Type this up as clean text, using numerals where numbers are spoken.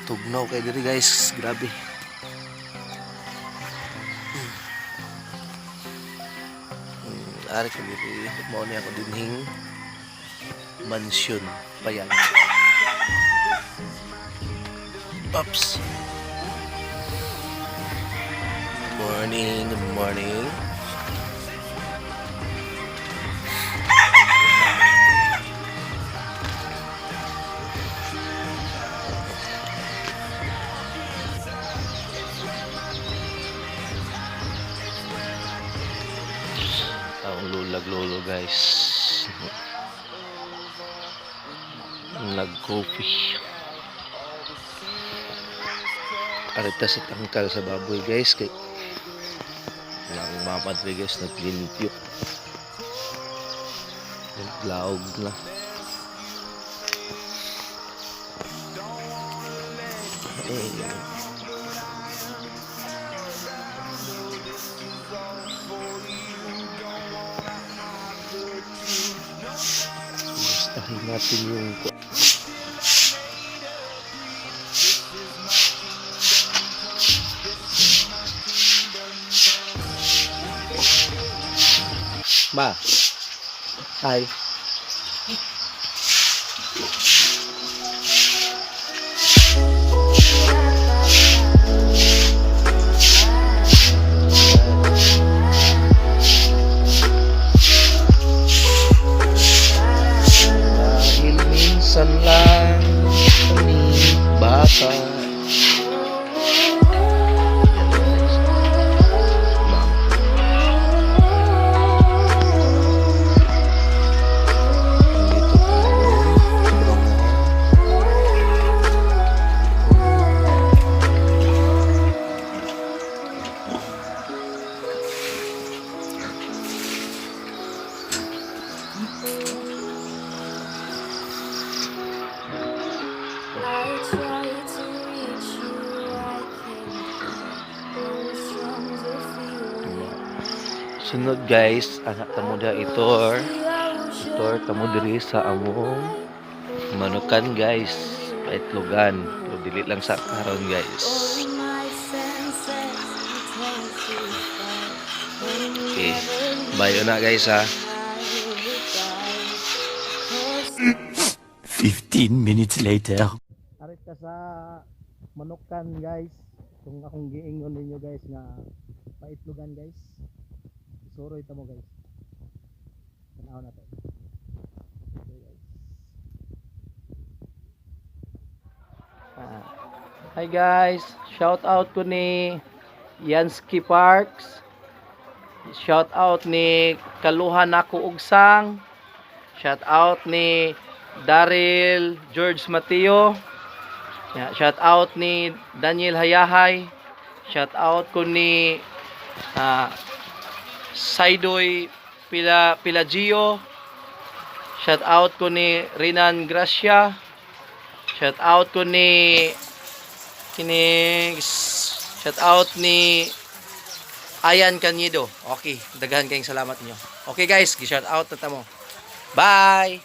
Tugnaw kay diri, guys, grabe. Ari ko diri, mao ni ako dinhing mansion payag. Oops. Good morning, good morning. Ang lulag lolo, guys. Nag-coffee. Arita sa tangkal sa baboy, guys, kay nang mama diri, guys, naglimpyo. Naglaog na. Eh, kumustahin natin yung Ma. Hi. Dahil minsan lang kami bata. Yan, guys. Ma'am. Dito tayo. I try to reach you, I can't. Those drums of feeling. Sunod, guys, anak kamo da itor. Itor kamo diri sa among manukan, guys. Paitlogan. Pero dili lang sa karon, guys. All my senses intensify when you Okay. never Bye na, guys, ha. I would die. 'Cause 15 minutes later. Arit ka sa manukan, guys. Kung akong giingon ninyo, guys, nga paitlogan, guys. Isuroy ta mo, guys. Tanaw na to. Okay, guys. Ah. Hi guys, shout out ko ni Yansky Parks. Shout out ni Kaluhan Nako Ugsang. Shout out ni Daryl George Mateo. Yeah, shout out ni Daniel Hayahay. Shout out ko ni Saidoy Pila Pelagio. Shout out ko ni Rinan Gracia. Shout out ko ni kini, shout out ni Ayan Canyedo. Okay, daghan kayong salamat niyo. Okay guys, gi-shout out na ta mo. Bye.